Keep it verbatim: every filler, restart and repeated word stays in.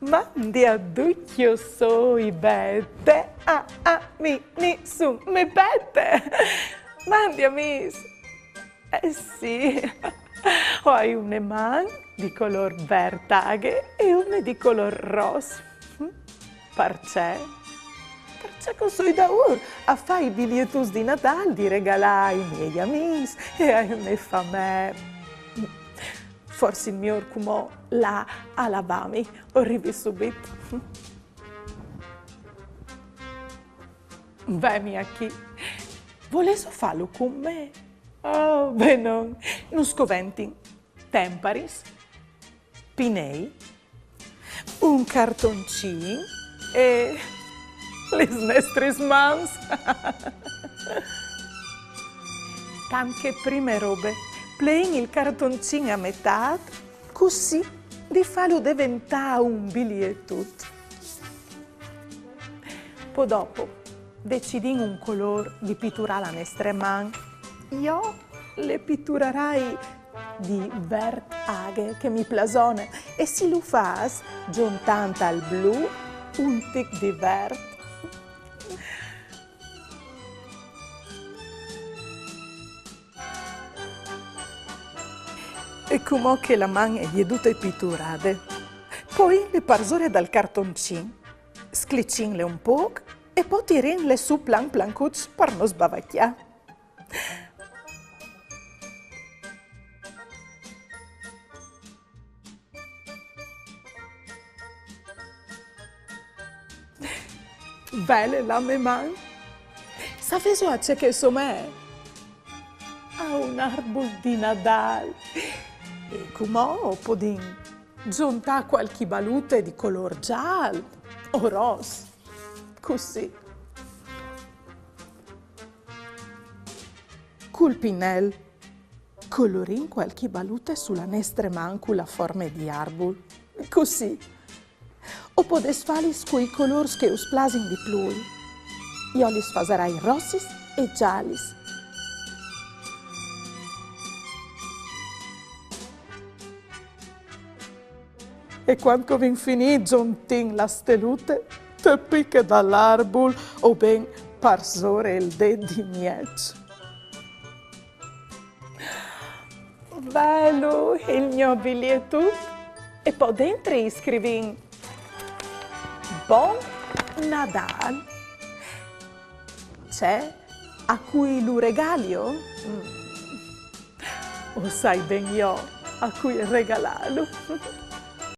Mandi a ducj, jo soi Bete, a, a, mi, mi, su, me Bete. Mandi amîs. Eh sì, o ai une man di colôr vert aghe e une di colôr ros. Parcè? Parcè che o soi daûr a fâ i bilietuts di Nadâl di regalâ ai miei amîs e ae mê famee. Forsit miôr cumò lâ a lavâmi, o rivi subit. Vemi achì. Volêso fâlu cun me? Oh, benon. Nus coventin temparis, pinei, un cartoncin e lis nestris mans. Tant che prime robe, pleìn il cartoncin a metât, cussì di fâlu deventâ un bilietut. Po dopo, decidìn un colôr di piturâ la nestre man. Jo le piturarai di vert aghe, che mi plâs une, e si lu fâs zontant al blu un tic di vert. E cumò che la man e je dute piturade, poìnle parsore dal cartoncin, sclicìnle un pôc e po tirìnle sù plan plancuts par no sbavacjâ. Vele la mê man? Savêso a ce che e somee? A un arbul di Nadâl. E cumò o podìn zontâ cualchi balute di colôr zâl o ros. Cussì. Cul pinel colorìn cualchi balute su la nestre man cu la forme di arbul. Cussì. O podês fâlis cui colôrs che us plasin di plui. Jo lis fasarai rossis e zalis. E cuant che o vin finît, zontìn la stelute te piche dal arbul o ben parsore il dêt di mieç. Velu il gno bilietut e po dentri scrivìn: Bon Nadâl. Ce? A cui lu regalio? Mm. O sai ben jo a cui regalâlu.